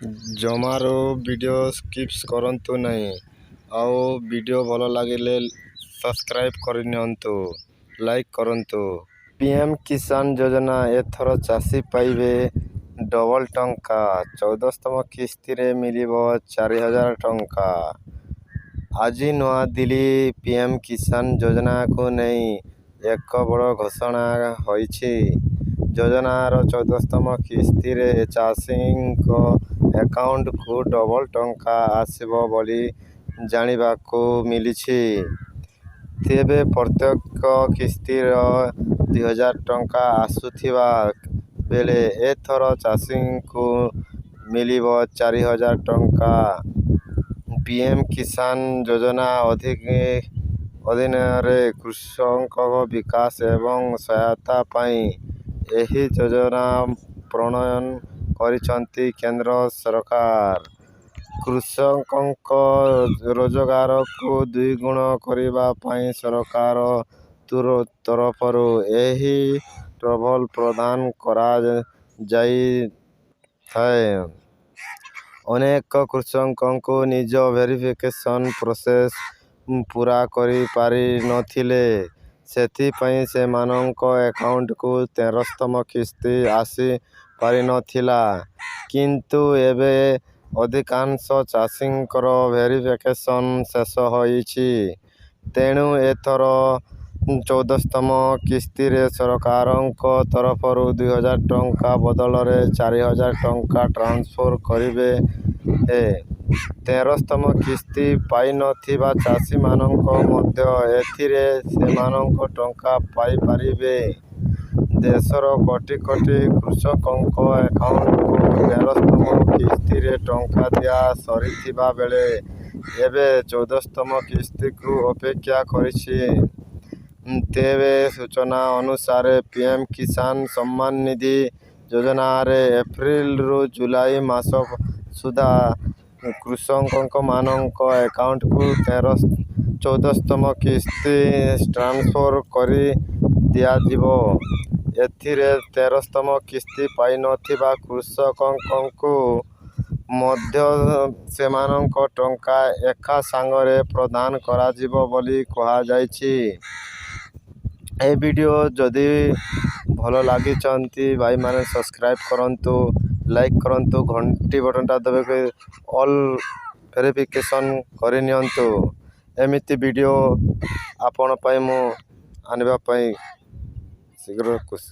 ଜମାରୁ video skip କରନ୍ତୁ ନାହିଁ ଆଉ ଭିଡ଼ିଓ ଭଲ ଲାଗିଲେ ସବସ୍କ୍ରାଇବ୍ କରିନିଅନ୍ତୁ, ଲାଇକ୍ କରନ୍ତୁ। ପିଏମ୍ କିଷାନ ଯୋଜନା, ଏଥର ଚାଷୀ ପାଇବେ ଡବଲ୍ ଟଙ୍କା। 14ତମ କିସ୍ତିରେ ମିଳିବ 4000 ଟଙ୍କା। ଆଜି ନୂଆଦିଲ୍ଲୀ ପିଏମ୍ କିଷାନ ଯୋଜନାକୁ ନେଇ ଏକ ବଡ଼ ଘୋଷଣା ହୋଇଛି। ଯୋଜନାର 14ତମ କିସ୍ତିରେ ଚାଷୀଙ୍କ ଆକାଉଣ୍ଟକୁ ଡବଲ୍ ଟଙ୍କା ଆସିବ ବୋଲି ଜାଣିବାକୁ ମିଳିଛି। ତେବେ ପ୍ରତ୍ୟେକ କିସ୍ତିର 2000 ଟଙ୍କା ଆସୁଥିବା ବେଳେ ଏଥର ଚାଷୀଙ୍କୁ ମିଳିବ 4000 ଟଙ୍କା। ପିଏମ୍ କିଷାନ ଯୋଜନା ଅଧୀନରେ କୃଷକଙ୍କ ବିକାଶ ଏବଂ ସହାୟତା ପାଇଁ ଏହି ଯୋଜନା ପ୍ରଣୟନ କରିଛନ୍ତି କେନ୍ଦ୍ର ସରକାର। କୃଷକଙ୍କ ରୋଜଗାରକୁ ଦ୍ୱିଗୁଣ କରିବା ପାଇଁ ସରକାର ତରଫରୁ ଏହି ଟ୍ରଭଲ ପ୍ରଦାନ କରାଯାଇଥାଏ। ଅନେକ କୃଷକଙ୍କୁ ନିଜ ଭେରିଫିକେସନ୍ ପ୍ରୋସେସ୍ ପୂରା କରିପାରି ନଥିଲେ। ସେଥିପାଇଁ ସେମାନଙ୍କ ଆକାଉଣ୍ଟକୁ 13ତମ କିସ୍ତି ଆସି ପାରିନଥିଲା। କିନ୍ତୁ ଏବେ ଅଧିକାଂଶ ଚାଷୀଙ୍କର ଭେରିଫିକେସନ୍ ଶେଷ ହୋଇଛି। ତେଣୁ ଏଥର 14ତମ କିସ୍ତିରେ ସରକାରଙ୍କ ତରଫରୁ 2000 ଟଙ୍କା ବଦଳରେ 4000 ଟଙ୍କା ଟ୍ରାନ୍ସଫର କରିବେ। 13ତମ କିସ୍ତି ପାଇନଥିବା ଚାଷୀମାନଙ୍କ ମଧ୍ୟ ଏଥିରେ ସେମାନଙ୍କ ଟଙ୍କା ପାଇପାରିବେ। ଦେଶର କୋଟି କୋଟି କୃଷକଙ୍କ ଆକାଉଣ୍ଟକୁ 13ତମ କିସ୍ତିରେ ଟଙ୍କା ଦିଆ ସରିଥିବା ବେଳେ ଏବେ 14ତମ କିସ୍ତିକୁ ଅପେକ୍ଷା କରିଛି। ତେବେ ସୂଚନା ଅନୁସାରେ, ପିଏମ୍ କିଷାନ ସମ୍ମାନ ନିଧି ଯୋଜନାରେ ଏପ୍ରିଲରୁ ଜୁଲାଇ ମାସ ସୁଦ୍ଧା କୃଷକମାନଙ୍କ ଆକାଉଣ୍ଟକୁ 14ତମ କିସ୍ତି ଟ୍ରାନ୍ସଫର କରି ଦିଆଯିବ। ଏଥିରେ 13ତମ କିସ୍ତି ପାଇନଥିବା କୃଷକଙ୍କୁ ମଧ୍ୟ ସେମାନଙ୍କ ଟଙ୍କା ଏକା ସାଙ୍ଗରେ ପ୍ରଦାନ କରାଯିବ ବୋଲି କୁହାଯାଇଛି। ଏ ଭିଡ଼ିଓ ଯଦି ଭଲ ଲାଗିଛନ୍ତି ଭାଇମାନେ, ସବସ୍କ୍ରାଇବ୍ କରନ୍ତୁ, ଲାଇକ୍ କରନ୍ତୁ, ଘଣ୍ଟି ବଟନ୍ଟା ଦବାଇକି ଅଲ୍ ଭେରିଫିକେସନ୍ କରିନିଅନ୍ତୁ। ଏମିତି ଭିଡ଼ିଓ ଆପଣ ପାଇଁ ମୁଁ ଆଣିବା ପାଇଁ ଶୀଘ୍ର ଖୁସି।